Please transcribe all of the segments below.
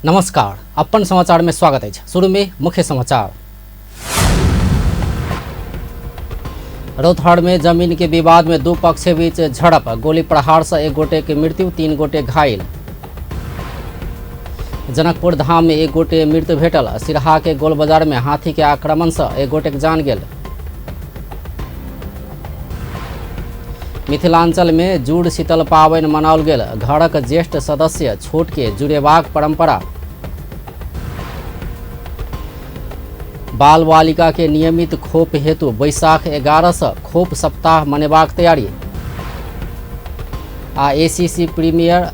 नमस्कार, अपन समाचार में स्वागत है। शुरू में मुख्य समाचार। रौतहट में जमीन के विवाद में दो पक्ष के बीच झड़प, गोली प्रहार से एक गोटे के मृत्यु, 3 गोटे घायल। जनकपुर धाम में एक गोटे मृत्यु भेटल। सिरहा के गोल बाजार में हाथी के आक्रमण से एक गोटे के जान गेल। मिथिलांचल में जुड़ शीतल पाबनि मनाओल गेल। घरक ज्येष्ठ सदस्य छोट के जुड़ेबाक परंपरा। बाल बालिका के नियमित खोप हेतु बैसाख 11 से खोप सप्ताह मनेबाक तैयारी। आ एसीसी प्रीमियर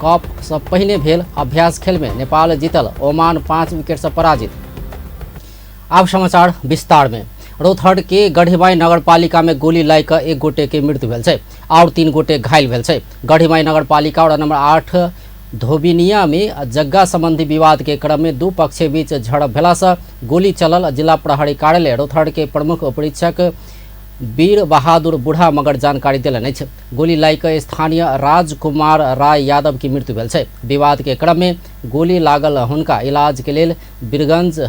कप से पहिने भेल अभ्यास खेल में नेपाल जीतल, ओमान 5 विकेट से पराजित। आब समाचार विस्तार में। रौतहट के गढ़ीमाई नगरपालिका में गोली लागि कऽ एक गोटे के मृत्यु भेल छै और 3 गोटे घायल भेल छै। गढ़ीमाई नगरपालिका वार्ड नंबर 8 धोबिनिया में जग्गा संबंधी विवाद के क्रम में दू पक्ष के बीच झड़प भेला से गोली चलल। जिला प्रहरी कार्यालय रौतहट के प्रमुख उपरीक्षक वीर बहादुर बूढ़ा मगर जानकारी देलनि अछि। गोली लागि कऽ स्थानीय राजकुमार राय यादव की मृत्यु भेल छै। विवाद के क्रम में गोली लागल हुनका इलाज के लेल वीरगंज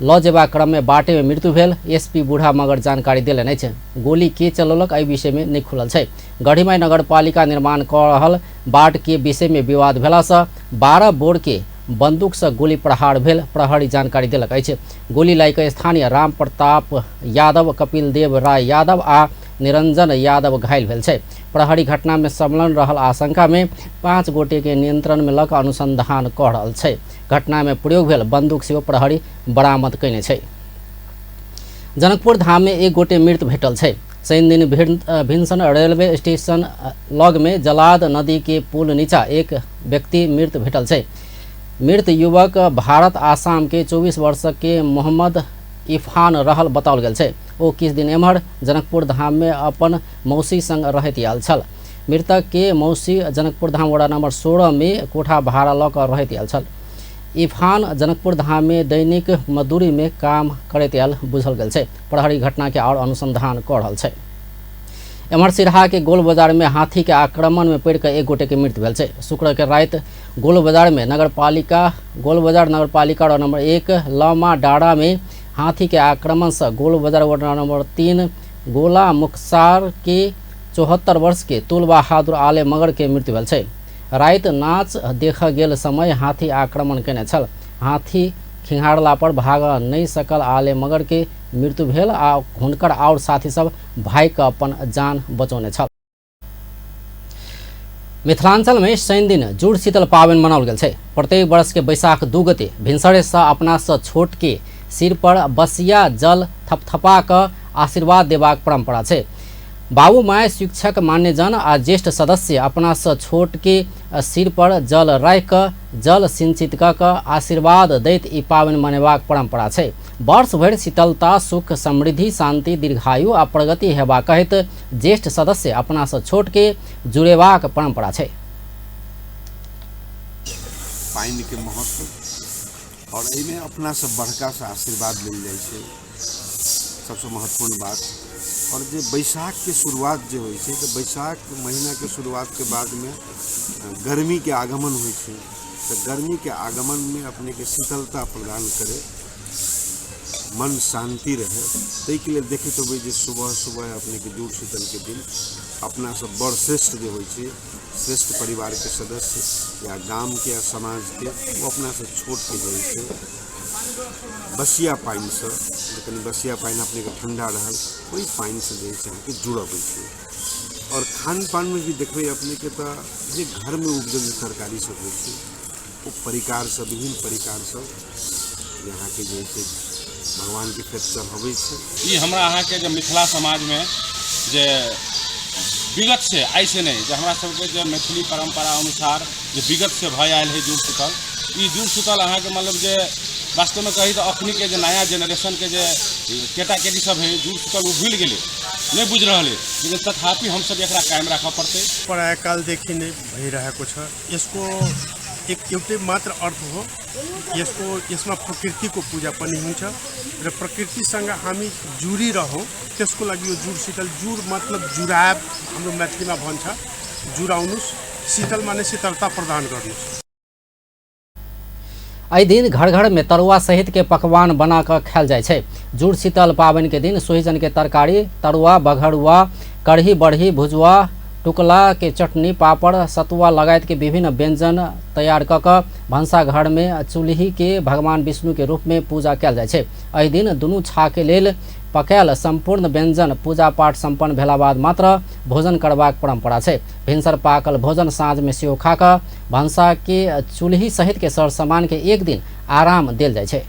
ल जेबाक क्रम में बाटे में मृत्यु भेल। एसपी बूढ़ा मगर जानकारी देलनि अछि। गोली के चलौलक एहि विषय में नहि खुलल छै। गढ़ीमाई नगरपालिका निर्माण कऽ रहल बाट के विषय में विवाद भेला से 12 बोर के बंदूक से गोली प्रहार भेल प्रहरी जानकारी देलक अछि। गोली लागि कऽ स्थानीय राम प्रताप यादव, कपिल देव राय यादव आ निरंजन यादव घायल भेल छै। प्रहरी घटना में संलग्न रहल आशंका में 5 गोटे के नियंत्रण में लऽ कऽ अनुसंधान कऽ रहल छै। घटना में प्रयोग भेल बंदूक सेहो प्रहरी बरामद कयने छै। जनकपुर धाम में एक गोटे मृत भेटल छै। शनि दिन भिनसन रेलवे स्टेशन लग में जलाद नदी के पुल नीचा एक व्यक्ति मृत भेटल छै। मृत युवक भारत आसाम के 24 वर्ष के मोहम्मद इफान रहल बताओल गेल छै। ओ किछु दिन एम्हर जनकपुर धाम में अपन मौसी संग रहैत आयल छल। मृतक के मौसी जनकपुर धाम वार्ड नंबर 16 में कोठा भाड़ा लऽ कऽ रहैत आयल छल। इफान जनकपुर धाम में दैनिक मजदूरी में काम करैत आयल बुझल गेल छै। प्रहरी घटना के और अनुसंधान कऽ रहल छै। एम्हर सिरहा के गोल बाजार में हाथी के आक्रमण में पड़ि कऽ एक गोटे के मृत्यु भेल छै। शुक्र के राति गोल बाजार में नगरपालिका गोल बाजार नगरपालिका वार्ड नंबर 1 लमा डारा में हाथी के आक्रमण से गोल बाजार वार्ड नंबर 3 गोला मुखसार के 74 वर्ष के तुल बहादुर आले मगर के मृत्यु भेल छै। राति नाच देख गेल समय हाथी आक्रमण केने छल। हाथी खिंघारला पर भाग नहि सकल आले मगर के मृत्यु भेल आ हुनकर और साथी सब भागि कऽ अपन जान बचौने छल। मिथिलांचल में शनि दिन जुड़ शीतल पाबनि मनाओल गेल छै। प्रत्येक वर्ष के बैसाख 2 गते भिनसरे से अपना से छोट के सिर पर बसिया जल थपथपा कऽ आशीर्वाद देबाक परंपरा छै। बाबू my, शिक्षक, मान्यजन आ ज्येष्ठ सदस्य अपना से छोट के सिर पर जल राखि कऽ जल सिंचित कऽ कऽ आशीर्वाद दैत ई पाबनि मनेबाक परंपरा छै। वर्ष भरि शीतलता, सुख, समृद्धि, शांति, दीर्घायु आ प्रगति हेबा कहैत ज्येष्ठ सदस्य अपना से छोट के जुड़ेबाक परंपरा छै। पानि के महत्व और एहिमे अपना से बड़का से आशीर्वाद लेल जाइ छै, सबसे महत्वपूर्ण बात। और जे बैसाख के शुरुआत जे होइ छै, तऽ बैसाख महीना के शुरुआत के बाद में गर्मी के आगमन होइ छै, तऽ गर्मी के आगमन में अपने के शीतलता प्रदान करे, मन शांति रहे, ताहिके लेल देखैत होबै जे सुबह सुबह अपने के जुड़ शीतल के दिन अपना सब बड़ श्रेष्ठ जे होइ छै, श्रेष्ठ परिवार के सदस्य या गाम के या समाज के, ओ अपना से छोट के जे छै बसिया पानिसँ, जे कनि बसिया पानि अपनेके ठण्डा रहल, ओहि पानिसँ जे छै अहाँके जुड़बै छै। आओर खान पानमे भी देखबै अपनेके तऽ जे घरमे उपजल जे तरकारी सब होइ छै, ओ परिकारसँ, विभिन्न परिकारसँ जे अहाँके जे छै भगवानके फेर चढ़बै छै। ई हमरा अहाँके जे मिथिला समाजमे जे विगत से आइ से नहि, जे हमरा सबके जे मैथिली परम्परा अनुसार जे विगत से भऽ आयल है जुड़ शीतल, ई जुड़ शीतल अहाँके मतलब जे वास्तवमे कही तऽ अखनीके जे नया जेनरेशनके जे केटा केटी सब है, जुड़ शीतल ओ भूलि गेलै, नहि बुझि रहल है, लेकिन तथापि हमसब एकरा कायम राखऽ पड़तै। प्रायःकालदेखि नै भइरहेको छ। यसको एक एउटै मात्र अर्थ हो, यसमा प्रकृतिको पूजा पनि हुन्छ र प्रकृतिसँग हामी जुडिरहौँ, त्यसको लागि यो जुड शीतल। जुड मतलब जुराब, हाम्रो मैथिलीमा भन्छ जुराउनुस्, शीतल माने शीतलता प्रदान गर्नुस्। एहि दिन घर घर में तरुआ सहित के पकवान बना कऽ खायल जाइ छै। जुड़ शीतल पाबनि के दिन सोहिजन के तरकारी, तरुआ, बघरुआ, कढ़ी, बरही, भुजुआ, टुकला के चटनी, पापड़, सतुआ लगायत के विभिन्न व्यंजन तैयार कऽ कऽ भनसा घर में चूल्ही के भगवान विष्णु के रूप में पूजा कयल जाइ छै। एहि दिन दुनू छा के लेल पकायल सम्पूर्ण व्यंजन पूजा पाठ सम्पन्न भेला बाद मात्र भोजन करबाक परंपरा छै। भिनसर पाकल भोजन साँझ में सेहो खा कऽ भनसा के चूल्ही सहित के सर सामान के एक दिन आराम देल जाइ छै।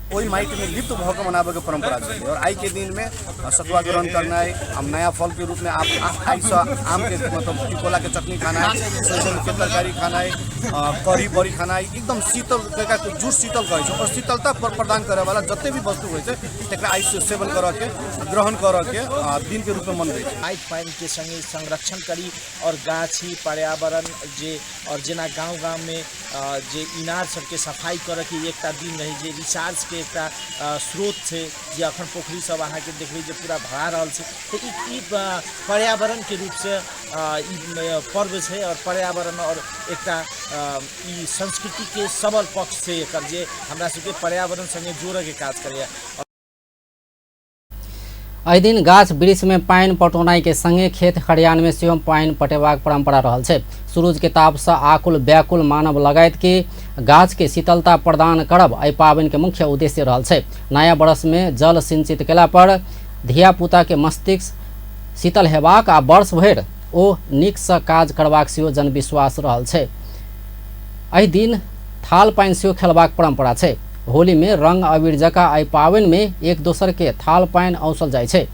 ओहि माटिमे लिप्त भऽ कऽ मनाबैके परम्परा छलै आओर आइके दिनमे सतुआ ग्रहण करनाइ, आब नया फलके रूपमे आइसँ आमके मतलब टिकोलाके चटनी खानाइ, सोहिजनके तरकारी खानाइ, कढ़ी बड़ी खानाइ, एकदम शीतल जुड़ शीतल कहै छै आओर शीतलता प्रदान करैवला जते भी वस्तु होइ छै तकरा आइ सेवन करऽके, ग्रहण करऽके दिनके रूपमे मनबै छै। माटि पानिके सङ्गे संरक्षण करी आओर गाछी पर्यावरण जे आओर जेना गाँव गाममे जे इनार सबके सफाइ करऽके एकटा दिन रहै जे रिचार्जके एकटा स्रोत छै जे अखन पोखरि सब अहाँके देखबै जे पूरा भरा रहल छै, तऽ ई पर्यावरणके रूपसँ ई पर्व छै आओर पर्यावरण आओर एकटा ई संस्कृतिके सबल पक्ष छै एकर जे हमरा सबके पर्यावरण सङ्गे जोड़ऽके काज करैए। एहि दिन गाछ वृक्ष में पानि पटौनाइ के संगे खेत खरिहान में सेहो पानि पटेबाक परंपरा रहल छै। सूरज के ताप से आकुल व्याकुल मानव लगायत के गाछ के शीतलता प्रदान करब एहि पाबनि के मुख्य उद्देश्य रहल छै। नया वर्ष में जल सिंचित केला पर धिया पुता के मस्तिष्क शीतल हेबाक आ वर्ष भरि ओ नीक से काज करबाक सेहो जनविश्वास रहल छै। एहि दिन थाल पानि सेहो खेलबाक परंपरा छै। होली में रंग अबीर जकाँ एहि पाबनि में एक दोसर के थाल पानि औसल जाइ छै।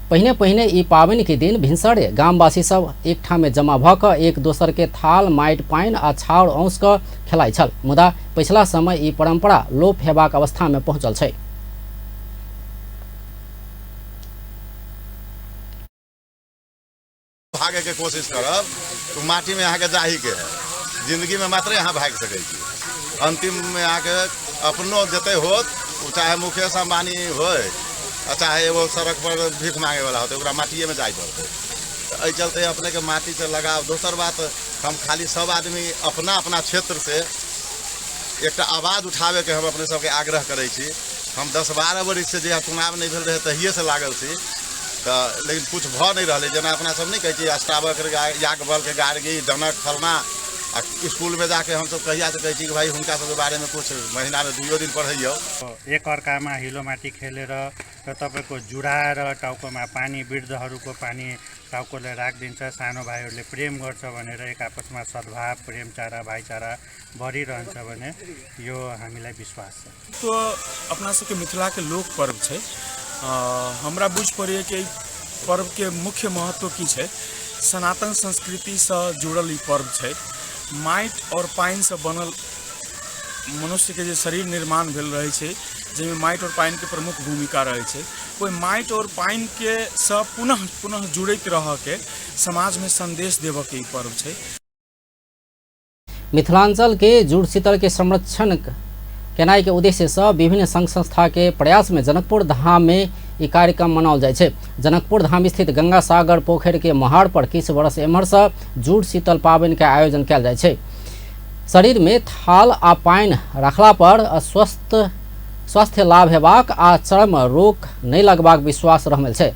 पहिने पहिने ई पाबनि के दिन भिनसरे गामवासी सब एक ठाम जमा भऽ कऽ एक दोसर के थाल माटि पानि आ छाउर औंस कऽ खेलाइ छल, मुदा पछिला समय ई परंपरा लोप हेबाक अवस्था में पहुंचल छै। भागे के कोशिश करब तो माटी में अहाँके जाही के है, जिंदगी में मात्र अहाँ भागि सकै छी। अंतिम में अहाँके अपनो जते होत, ओ चाहे मुकेश अंबानी होय आ चाहे एगो सड़क पर भीख मांगे वाला होते, ओकरा माटिए में जाय पड़तै। तऽ एहि चलते अपने के माटी से लगाव। दोसर बात, हम खाली सब आदमी अपना अपना क्षेत्र से एकटा आवाज उठाबे के हम अपने सबके आग्रह करै छी। हम 10-12 बरिस से जहिया चुनाव नहीं भेल रहे तहिए से लागल छी, तऽ लेकिन कुछ भऽ नहीं रहलै। जेना अपना सब नहीं कहै छी अष्टावक्र याज्ञवल्क्य गार्गी जनक फलना, आ स्कूल में जाके हमसब कहिया से कहै छी कि भाई हुनका सबके बारे में कुछ महीना में 2 दिन पढ़ैयौ। एक अर्कामा हिलो माटी खेलेर र तपाईँको जुराएर टाउकोमा पानी, वृद्धहरूको पानी टाउकोले राखिदिन्छ, सानो भाइहरूले प्रेम गर्छ भनेर एक आपसमा सद्भाव, प्रेमचारा, भाइचारा बढिरहन्छ भने यो हामीलाई विश्वास छ। तो अपना सबके मिथिलाके लोक पर्व छै। हमरा बुझि पड़ैए कि एहि पर्वके मुख्य महत्व की छै। सनातन संस्कृतिसँ जुड़ल ई पर्व छै। माटि आओर पानिसँ बनल मनुष्यके जे शरीर निर्माण भेल रहै छै, जाहिमे माटि आओर पानिके प्रमुख भूमिका रहै छै, ओहि माटि आओर पानिके सँ पुनः पुनः जुड़ैत रहऽके समाजमे सन्देश देबऽके ई पर्व छै। मिथिलांचल के जुड़ शीतल के संरक्षण केनाइ के उद्देश्य से विभिन्न संघ संस्था के प्रयास में जनकपुर धाम में ई कार्यक्रम मनाओल जाइ छै। जनकपुर धाम स्थित गंगा सागर पोखरि के महार पर किछु वर्ष एम्हर से जुड़ शीतल पाबनि के आयोजन कयल जाइ छै। शरीर में थाल आ पानि रखला पर स्वास्थ्य लाभ हेबाक आ चर्म रोग नहि लगबाक विश्वास रहल छै।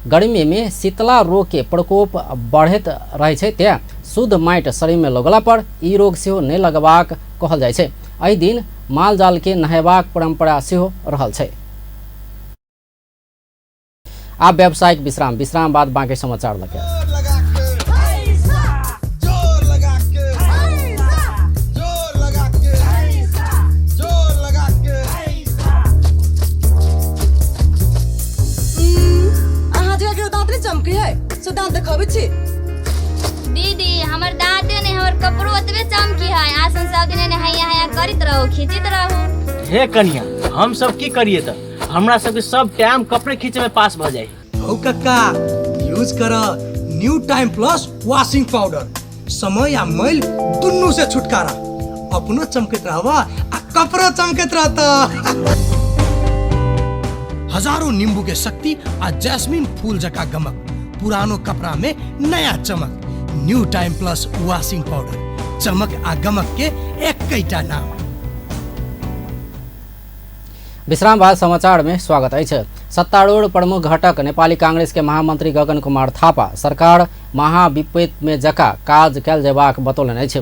गर्मी में शीतला रोग के प्रकोप बढ़ैत रहै छै, तें शुद्ध माटि शरीर में लगला पर ई रोग सेहो नहि लगबाक कहल जाइ छै। एहि दिन माल जाल के नहेबाक परंपरा सेहो रहल छै। आब व्यावसायिक विश्राम, विश्राम बाद बाकी समाचार लगे। अहाँ जगह के दांत नहीं चमकी है, सो दांत देखाबै छी। दीदी हमर दांते नहीं, हमर कपड़ो ओतबे चमकी है। आसन सब दिन ने हैया हैया करैत रहू, खींचैत रहू। हे कन्या, हम सब की करिए त हमरा सबके सब टाइम कपड़े खींचे में पास भ जाए। हौ कक्का, यूज कर new time plus washing powder, समय आ मैल दुनू से छुटकारा, अपनो चमकैत रहबा आ कपड़ो चमकैत रहता। हजारों नींबू के शक्ति आ जैस्मिन फूल जका गमक, पुरानो कपड़ा में नया चमक। New time plus washing powder, चमक आ गमक के एकैटा नाम। विश्राम बाद समाचार में स्वागत अछि। सत्तारूढ़ प्रमुख घटक नेपाली कांग्रेस के महामंत्री गगन कुमार थापा सरकार महाविपत्ति में जका काज कयल जेबाक बतौलनि अछि।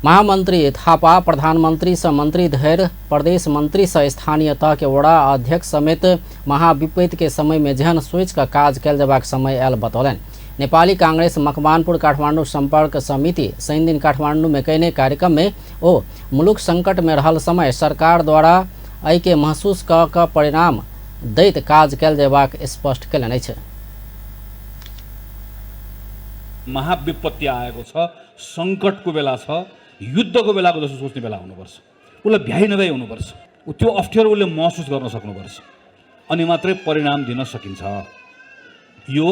महामंत्री थापा प्रधानमंत्री सँ मंत्री धरि प्रदेश मंत्री सँ स्थानीय तह के वडा अध्यक्ष समेत महाविपत्ति के समय में जेहन सोचि कऽ काज कयल जेबाक समय आयल बतौलनि। नेपाली कांग्रेस मकवानपुर काठमाडौँ सम्पर्क समिति शनिदिन काठमाडौँ में कयने कार्यक्रम में ओ मुलुक संकट में रहल समय सरकार द्वारा एहिके महसूस कऽ कऽ परिणाम दैत काज कयल जेबाक स्पष्ट कयलनि अछि। महाविपत्ति आएको छ, सङ्कटको बेला छ, युद्धको बेलाको जस्तो सोच्ने बेला हुनुपर्छ। उसलाई भ्याइ नभ्याइ हुनुपर्छ, ऊ त्यो अप्ठ्यारो उसले महसुस गर्न सक्नुपर्छ, अनि मात्रै परिणाम दिन सकिन्छ। यो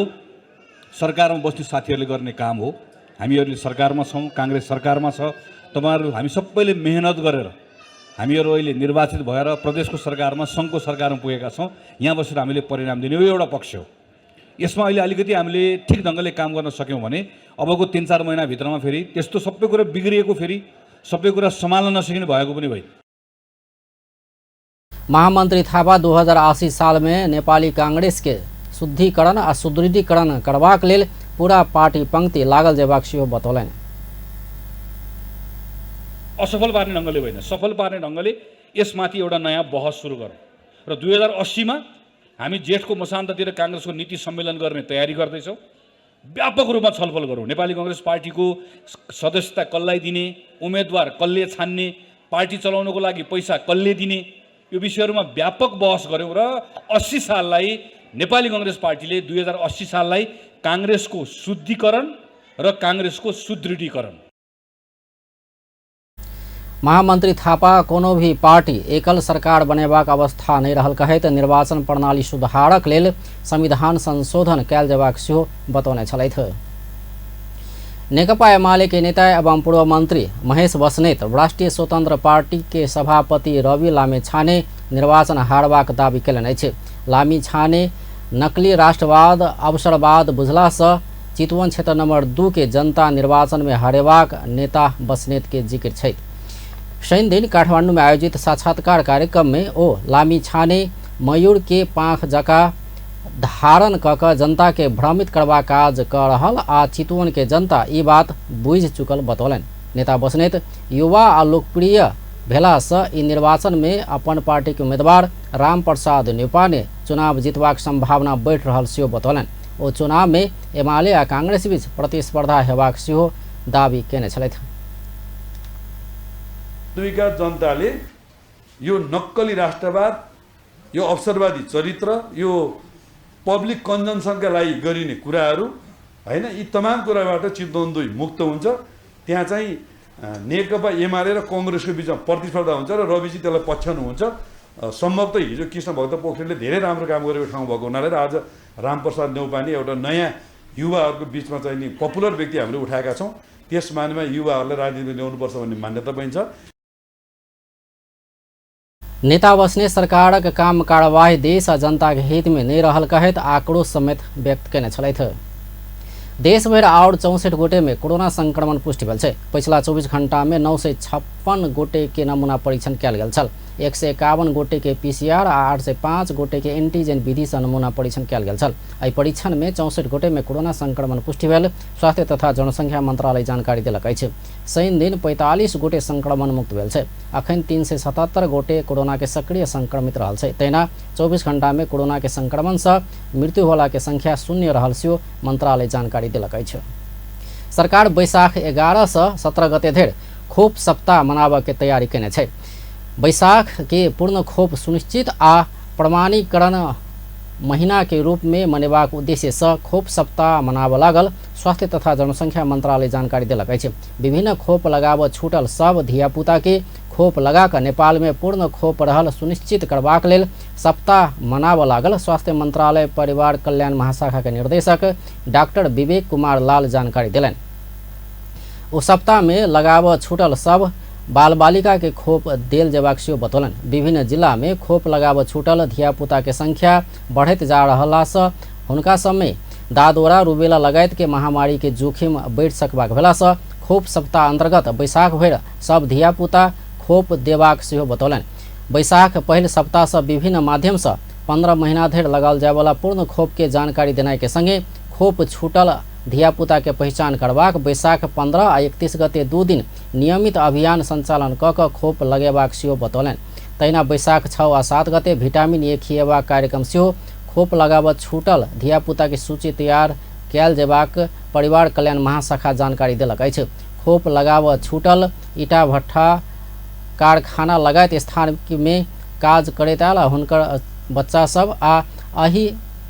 सरकारमा बस्ने साथीहरूले गर्ने काम हो। हामीहरूले सरकारमा छौँ, काङ्ग्रेस सरकारमा छ, तपाईँहरू हामी सबैले मेहनत गरेर हामीहरू अहिले निर्वाचित भएर प्रदेशको सरकारमा, सङ्घको सरकारमा पुगेका छौँ। यहाँ बसेर हामीले परिणाम दिने यो एउटा पक्ष हो। यसमा अहिले अलिकति हामीले ठिक ढङ्गले काम गर्न सक्यौँ भने अबको 3-4 महिनाभित्रमा फेरि त्यस्तो सबै कुरा बिग्रिएको, फेरि सबै कुरा सम्हाल्न नसकिने भएको पनि होइन। महामन्त्री थापा 2080 साल में नेपाली कांग्रेस के शुद्धिकरण आ सुदृढीकरण करबाक लेल पूरा पार्टी पंक्ति लागल जेबाक सेहो बतौलनि। असफल पार्ने ढङ्गले होइन, सफल पार्ने ढङ्गले यसमाथि एउटा नयाँ बहस सुरु गरौँ र 2080मा हामी जेठको मसान्ततिर काङ्ग्रेसको नीति सम्मेलन गर्ने तयारी गर्दैछौँ। व्यापक रूपमा छलफल गरौँ। नेपाली कङ्ग्रेस पार्टीको सदस्यता कसलाई दिने, उम्मेदवार कसले छान्ने, पार्टी चलाउनको लागि पैसा कसले दिने, यो विषयहरूमा व्यापक बहस गऱ्यौँ र 80 साललाई नेपाली कङ्ग्रेस पार्टीले 2080 साललाई काङ्ग्रेसको शुद्धिकरण र काङ्ग्रेसको सुदृढीकरण। महामन्त्री थापा कोनो भी पार्टी एकल सरकार बनेबाक अवस्था नहि रहल कहैत निर्वाचन प्रणाली सुधारक लेल संविधान संशोधन कयल जेबाक सेहो बतौने छलथि। नेकपा एमाले के नेता एवं पूर्व मंत्री महेश बस्नेत राष्ट्रिय स्वतंत्र पार्टी के सभापति रवि लामिछाने निर्वाचन हारबाक दावी कयलनि अछि। लामिछाने नकली राष्ट्रवाद अवसरवाद बुझलासँ चितवन क्षेत्र नंबर 2 के जनता निर्वाचन में हारेबाक नेता बस्नेत के जिक्र छै। शनिदिन काठमाडौँ में आयोजित साक्षात्कार कार्यक्रम में ओ लामिछाने मयूर के पाँख जका धारण क कऽ जनता के भ्रमित करबाक काज कऽ रहल आ चितवन के जनता ई बात बुझि चुकल बतौलनि। नेता बस्नेत युवा आ लोकप्रिय भेलासँ ई निर्वाचन में अपन पार्टी के उम्मीदवार रामप्रसाद न्यौपाने चुनाव जीतबाक संभावना बढ़ि रहल सेहो बतौलनि। ओ चुनाव में एमाले आ कांग्रेस बीच प्रतिस्पर्धा हेबाक सेहो दावी केने छलथि। दुईका जनताले यो नक्कली राष्ट्रवाद, यो अवसरवादी चरित्र, यो पब्लिक कन्जम्सनका लागि गरिने कुराहरू हैन, यी तमाम कुराबाट चितवन 2 मुक्त हुन्छ। त्यहाँ चाहिँ नेकपा एमाले र कङ्ग्रेसको बिचमा प्रतिस्पर्धा हुन्छ र रविजी त्यसलाई पछ्याउनुहुन्छ। सम्भवतः हिजो कृष्ण भक्त पोखरेलले धेरै राम्रो काम गरेको ठाउँ भएको हुनाले र आज रामप्रसाद नेउपाने एउटा नयाँ युवाहरूको बिचमा चाहिँ नि पपुलर व्यक्ति हामीले उठाएका छौँ। त्यस मानेमा युवाहरूलाई राजनीतिमा ल्याउनुपर्छ भन्ने मान्यता पनि छ। नेता बस्ने सरकारक काम कारवाही देश आ जनता के हित में नहीं रहल कहैत आक्रोश समेत व्यक्त केने छलथि। देशभरि आओर 64 गोटे में कोरोना संक्रमण पुष्टि भेल छै। पछिला 24 घंटा में 956 गोटे के नमूना परीक्षण कयल गेल छल। 151 गोटे के पीसीआर आ 805 गोटे के एंटीजन विधि सँ नमूना परीक्षण कयल गेल छल। एहि परीक्षण में 64 गोटे में कोरोना संक्रमण पुष्टि भेल स्वास्थ्य तथा जनसंख्या मंत्रालय जानकारी देलक अछि। शनि दिन 45 गोटे संक्रमण मुक्त भेल छै। अखन 377 गोटे कोरोना के सक्रिय संक्रमित रहल छै। तहिना 24 घंटा में कोरोना के संक्रमण सँ मृत्यु होला के संख्या 0 रहल सेहो मंत्रालय जानकारी देलक अछि। सरकार बैशाख 11 सँ 17 गते धरि खोप सप्ताह मनाबऽ के तैयारी केने छै। बैशाख के पूर्ण खोप सुनिश्चित आ प्रमाणीकरण महीना के रूप में मनेबाक उद्देश्य सँ खोप सप्ताह मनाबऽ लागल स्वास्थ्य तथा जनसंख्या मंत्रालय जानकारी देलक अछि। विभिन्न खोप लगाबऽ छूटल सब धियापुता के खोप लगा कऽ नेपाल में पूर्ण खोप रहल सुनिश्चित करबाक लेल सप्ताह मनाबऽ लागल स्वास्थ्य मंत्रालय परिवार कल्याण महाशाखा के निर्देशक डॉक्टर विवेक कुमार लाल जानकारी देलनि। ओ सप्ताह में लगाबऽ छूटल सब बाल बालिका के खोप देल जेबाक सेहो बतौलनि। विभिन्न जिला में खोप लगाबऽ छूटल धियापुता के संख्या बढ़ैत जा रहलासँ हुनका सबमे दादोरा, रुबेला लगायत के महामारी के जोखिम बढ़ि सकबाक भेलासँ खोप सप्ताह अन्तर्गत बैशाख भरि सब धियापुता खोप देबाक सेहो बतौलनि। बैशाख पहिल सप्ताहसँ विभिन्न माध्यमसँ 15 महीना धरि लगाओल जायवला पूर्ण खोप के जानकारी देनाइ के संगे खोप छूटल धियापुता के पहिचान करबाक बैशाख 15 आ 31 गते 2 दिन नियमित अभियान संचालन क क खोप लगेबाक सेहो बतौलनि। तहिना बैशाख 6 आ 7 गते विटामिन ए खिएबाक कार्यक्रम सेहो खोप लगाबऽ छूटल धियापुता के सूची तैयार कयल जेबाक परिवार कल्याण महाशाखा जानकारी देलक अछि। खोप लगाबऽ छूटल ईटा भट्ठा कारखाना लगायत स्थान में काज करैत आयल हुनकर बच्चा सब आ एहि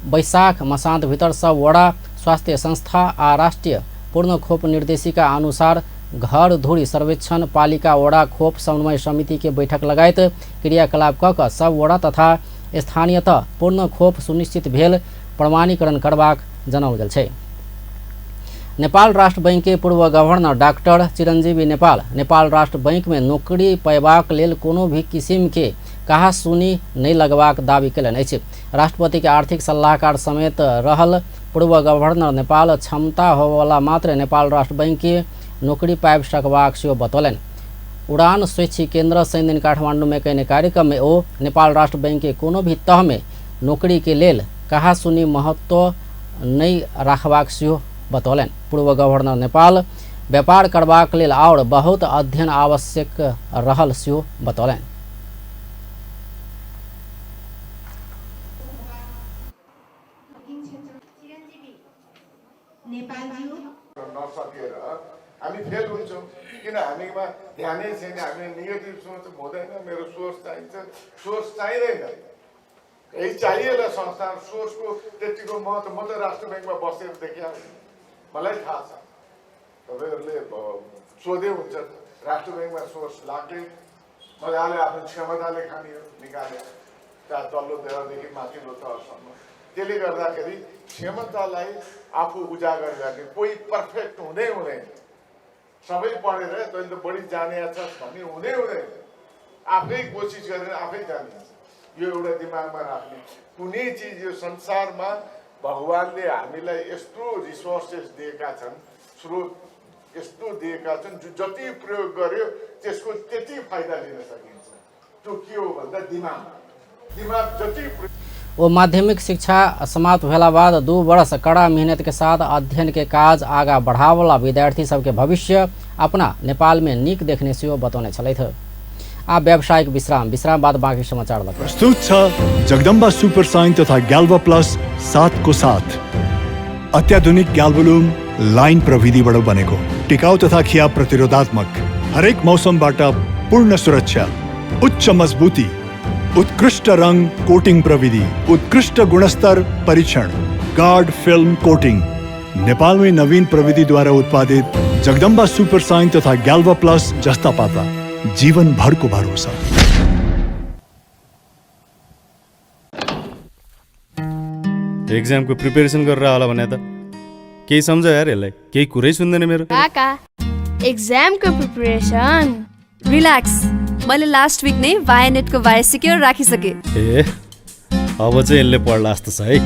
बैशाख मसांत भीतर सब वड़ा स्वास्थ्य संस्था आ राष्ट्रीय पूर्ण खोप निर्देशिका अनुसार घर धुरी सर्वेक्षण पालिका वड़ा खोप समन्वय समिति के बैठक लगायत क्रियाकलाप क क सब वड़ा तथा स्थानीय तह पूर्ण खोप सुनिश्चित भेल प्रमाणीकरण करबाक जनाओल गेल छै। नेपाल राष्ट्र बैंक के पूर्व गवर्नर डाक्टर चिरंजीवी नेपाल नेपाल राष्ट्र बैंक में नौकरी पयबाक लेल कोनो भी किसिम के कहासुनी नहि लगबाक दावी कयलनि अछि। राष्ट्रपति के आर्थिक सलाहकार समेत रहल पूर्व गवर्नर नेपाल क्षमता होबयवला मात्र नेपाल राष्ट्र बैंक के नौकरी पाबि सकबाक सेहो बतौलनि। उड़ान स्वैच्छिक केन्द्र शनिदिन काठमांडू में कयने कार्यक्रम में ओ नेपाल राष्ट्र बैंक के कोनो भी तह में नौकरी के लेल कहासुनी महत्व नहि राखबाक सेहो बतौलनि। पूर्व गवर्नर नेपाल व्यापार करबाक लेल आओर बहुत अध्ययन आवश्यक रहल सेहो बतौलनि। नसकेर हामी फेल हुन्छौँ किन हामीमा ध्यानै छैन, हामी नेगेटिभ सोच हुँदैन, मेरो सोर्स चाहिन्छ, सोर्स चाहिँदैन, यही चाहिएला संस्था सोर्सको त्यतिको महत्त्व। म त राष्ट्र ब्याङ्कमा बसेर देखिया मलाई थाहा छ, तपाईँहरूले सोधे हुन्छ राष्ट्र ब्याङ्कमा सोर्स लाग्यो मजाले आफ्नो क्षमताले खाने हो निकाले त्यहाँ तल्लो तहदेखि माथिल्लो तहसम्म। त्यसले गर्दाखेरि क्षमतालाई आफू उजागर गर्ने, कोही पर्फेक्ट हुँदै हुँदैन, सबै पढेर तैँले त बढी जाने छस् भन्ने हुँदै हुँदैन, आफै कोसिस गरेर आफै जानिन्छ। यो एउटा दिमागमा राख्ने। कुनै चिज यो संसारमा भगवान्ले हामीलाई यस्तो रिसोर्सेस दिएका छन्, स्रोत यस्तो दिएका छन् जो जति प्रयोग गर्यो त्यसको त्यति फाइदा लिन सकिन्छ। त्यो के हो भन्दा दिमाग, दिमाग जति वो माध्यमिक शिक्षा समाप्त भेला बाद 2 वर्ष कड़ा मेहनत के साथ अध्ययन के काज आगा बढ़ावला विद्यार्थी सबके भविष्य अपना नेपाल में नीक देखने सेहो बतौने छलथि। आ व्यावसायिक विश्राम, विश्राम बाद बाँकी समाचार लग प्रस्तुत छ जगदम्बा सुपर साइन तथा ग्याल्भा प्लस 7 को साथ अत्याधुनिक ग्याल्भोलुम लाइन प्रविधिबाट बनेको टिकाउ तथा खिया प्रतिरोधात्मक, हरेक मौसमबाट पूर्ण सुरक्षा, उच्च मजबुती, उत्कृष्ट रंग कोटिंग प्रविधि, उत्कृष्ट गुणस्तर परीक्षण, गार्ड फिल्म कोटिंग। नेपाल में नवीन प्रविधि द्वारा उत्पादित जगदम्बा सुपर साइन तथा ग्याल्भा प्लस जस्ता पाता जीवन भर को भरोसा। एग्जाम को प्रिपेरेसन गरेर होला भने त केही सम्झ यार, यसलाई केही कुरै सुन्दैन मेरो। काका एग्जाम को प्रिपरेसन रिल्याक्स, मैले लास्ट विक नै भायानेटको भाया सिक्योर राखिसके। ए अब चाहिँ यसले पढ्ला जस्तो छ है।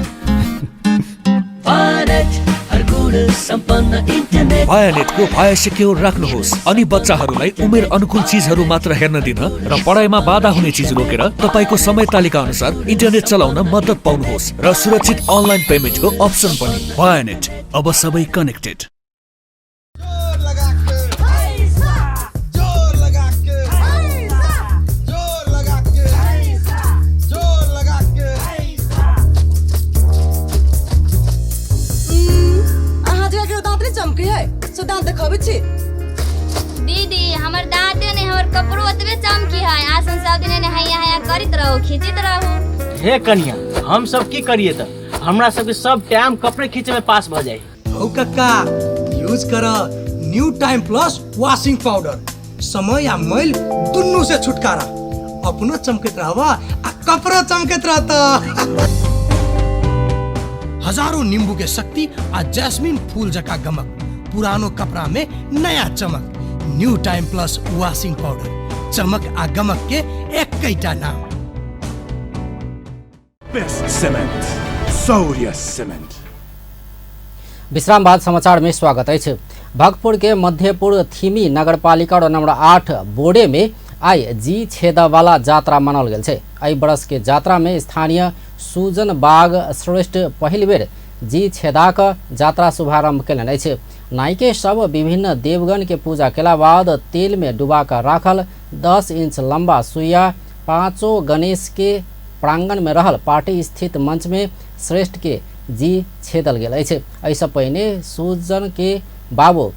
भायानेटको भाया सिक्योर राख्नुहोस् अनि बच्चाहरूलाई उमेर अनुकूल चिजहरू मात्र हेर्न दिन र पढाइमा बाधा हुने चिज रोकेर तपाईको समय तालिका अनुसार इन्टरनेट चलाउन मद्दत पाउनुहोस् र सुरक्षित अनलाइन पेमेन्टको अप्सन पनि। भायानेट अब सबै कनेक्टेड। चमकी है सो दांत देखाबै छी। दीदी हमर दांते नहीं हमर कपड़ो ओतबे चमकी है, आसन सब दिन हैया हैया करैत रहू खींचैत रहू। हे कनिया हम सब की करिए त हमरा सबके सब टाइम कपड़े खींचे में पास भ जाए। हौ कक्का यूज कर new time plus washing powder, समय आ मैल दुन्नू से छुटकारा, अपनो चमकैत रहबा आ कपड़ो चमकैत रहता। हजारों नींबू के शक्ति आ जैस्मिन फूल जका गमक, पुरानो कपड़ा में नया चमक। New time plus washing powder, चमक आ गमक के एकैटा नाम। बेस्ट सीमेंट, सौर्य सीमेंट। विश्राम बाद समाचार में स्वागत अछि। भक्तपुर के मध्यपुर थीमी नगरपालिका और नंबर 8 बोडे में आई जी छेदावाला जात्रा मनाओल गेल छै। एहि बरस के जात्रा में स्थानीय सुजन बाग श्रेष्ठ पहिल बेर जी छेदाक जात्रा शुभारंभ केलनि अछि। नायके सब विभिन्न देवगण के पूजा केला बाद तेल में डुबा कऽ राखल 10 इंच लंबा सुइया पांचों गणेश के प्रांगण में रहल पार्टी स्थित मंच में श्रेष्ठ के जी छेदल गेल अछि। एहिसँ पहिने सुजन के बाबू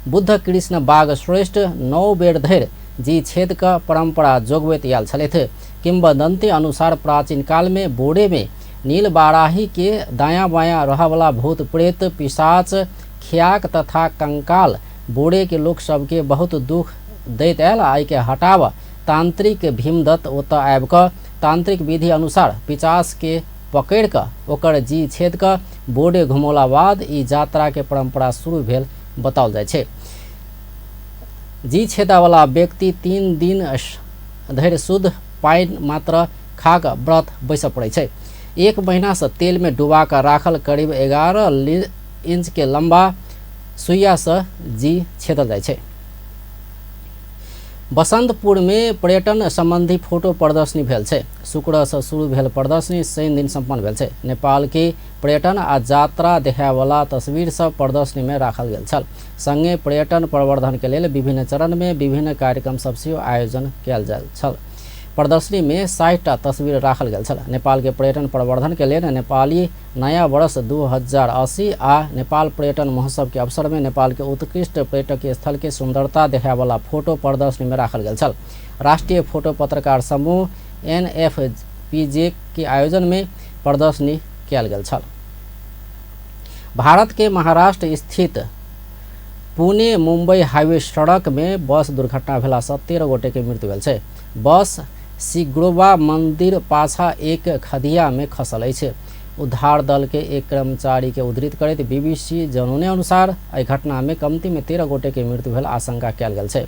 बुद्ध कृष्ण बाग श्रेष्ठ 9 बेर धरि जी छेद क परंपरा जोगबैत आयल छलथि। किंवदंती अनुसार प्राचीन काल में बोडे में नील बाराही के दायां बायां रहवला भूत प्रेत पिशाच खियाक तथा कंकाल बोडे के लोक सबके बहुत दुख दैत आयल। आ एहिके हटाव तांत्रिक भीमदत्त ओतऽ आबि कऽ तांत्रिक विधि अनुसार पिचास के पकड़ि कऽ ओकर जी छेद कऽ बोडे घुमौला बाद ई जात्रा के परंपरा शुरू भेल बताओल जाइ छै। जी छेदावला व्यक्ति 3 दिन धरि शुद्ध पानि मात्र खा कऽ व्रत बैसऽ पड़ै छै। 1 महीना से तेल में डुबा कऽ राखल करीब 11 इंच के लंबा सुइया से जी छेदल जाइ छै। बसंतपुर में पर्यटन संबंधी फोटो प्रदर्शनी भेल छै। शुक्र से शुरू भेल प्रदर्शनी शनि दिन संपन्न भेल छै। नेपाल के पर्यटन आ यात्रा देखायवला तस्वीर सब प्रदर्शनी में राखल गेल छल। संगे पर्यटन प्रवर्धन के लेल विभिन्न चरण में विभिन्न कार्यक्रम सब सेहो आयोजन कयल गेल छल। प्रदर्शनी में 60टा तस्वीर राखल गेल छल। नेपाल के पर्यटन प्रवर्धन के लेल नेपाली नया वर्ष 2080 आ नेपाल पर्यटन महोत्सव के अवसर में नेपाल के उत्कृष्ट पर्यटकीय स्थल के सुंदरता देखायवला फोटो प्रदर्शनी में राखल गेल छल। राष्ट्रीय फोटो पत्रकार समूह NFPJ के आयोजन में प्रदर्शनी कयल गेल छल। भारत के महाराष्ट्र स्थित पुणे मुंबई हाईवे सड़क में बस दुर्घटना भेला सँ 13 गोटे के मृत्यु भेल छै। बस सिग्रोबा मंदिर पाछा एक खदिया में खसल अछि। उद्धार दल के एक कर्मचारी के उद्धृत करैत BBC जनौने अनुसार एहि घटना में कमती में 13 गोटे के मृत्यु भेल आशंका कयल गेल छै।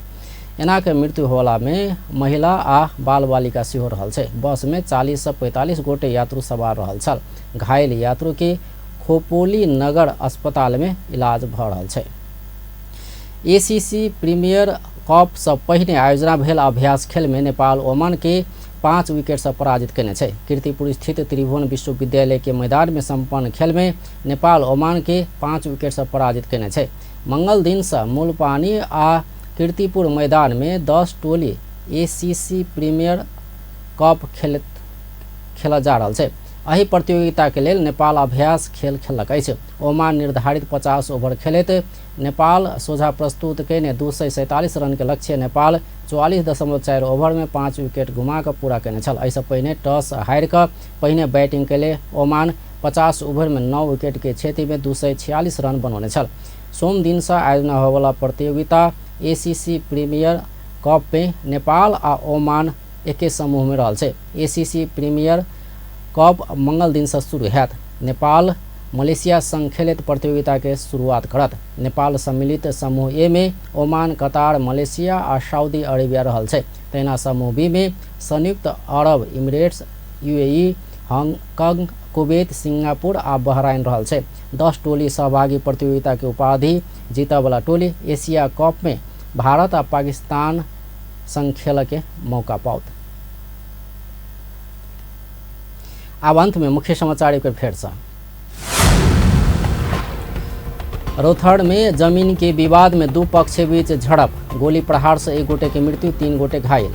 एना के मृत्यु होला में महिला आ बाल बालिका सेहो रहल छै। बस में 40 से 45 गोटे यात्रु सवार रहल छल। घायल यात्रु के खोपोली नगर अस्पताल में इलाज भऽ रहल छै। ACC premiere कप से पहिने आयोजना भेल अभ्यास खेल में नेपाल ओमान के 5 विकेट से पराजित केने छै। कीर्तिपुर स्थित त्रिभुवन विश्वविद्यालय के मैदान में संपन्न खेल में नेपाल ओमान के 5 विकेट से पराजित केने छै। मंगल दिन से मूलपानी आ कीर्तिपुर मैदान में 10 टोली ACC premiere कप खेल जा रहल छै। एहि प्रतियोगिता के लेल नेपाल अभ्यास खेल खेललक अछि। ओमान निर्धारित 50 ओवर खेलैत नेपाल सोझा प्रस्तुत कयने 247 रन के लक्ष्य नेपाल 44.4 ओवर में 5 विकेट घुमा कऽ पूरा केने छल। एहिसँ पहिने टॉस हारि कऽ पहिने बैटिंग केले ओमान 50 ओवर में 9 विकेट के क्षति में 246 रन बनौने छल। सोम दिन से आयोजना होयवला प्रतियोगिता ACC premiere cup में नेपाल आ ओमान एके समूह में रहल छै। ACC premiere cup मंगल दिन से शुरू हैत। नेपाल मलेशिया संग खेलैत प्रतियोगिता के शुरुआत करत। नेपाल सम्मिलित समूह ए में ओमान, कतार, मलेशिया आ सऊदी अरेबिया रहल छै। तहिना समूह बी में संयुक्त अरब Emirates, UAE, Hong Kong, Kuwait, Singapore आ बहराइन रहल छै। 10 टोली सहभागी प्रतियोगिता के उपाधि जीतऽवला टोली एशिया कप में भारत आ पाकिस्तान संग खेल के मौका पाओत। आब अंत में मुख्य समाचार एक बेर फेर से। रौथहर में जमीन के विवाद में 2 पक्ष के बीच झड़प, गोली प्रहार से 1 गोटे के मृत्यु, 3 गोटे घायल।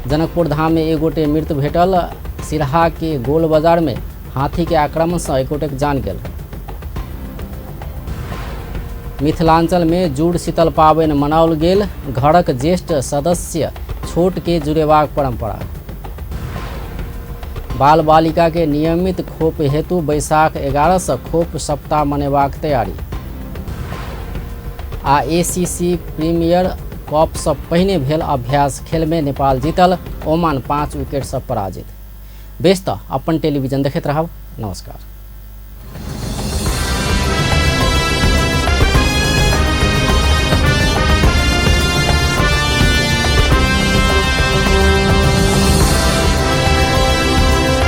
जनकपुर धाम में 1 गोटे मृत्यु भेटल। सिरहा के गोल बाजार में हाथी के आक्रमण से 1 गोटे के जान गेल। मिथिलांचल में जुड़ शीतल पाबनि मनाओल गेल। घरक ज्येष्ठ सदस्य छोट के जुड़ेबाक परंपरा। बाल बालिका के नियमित खोप हेतु बैसाख 11 से खोप सप्ताह मनेबाक तैयारी। आ ACC premiere cup से पहिने भेल अभ्यास खेल में नेपाल जीतल, ओमान 5 विकेट से पराजित। बेस त अपन टेलीविजन देखैत रहब। नमस्कार।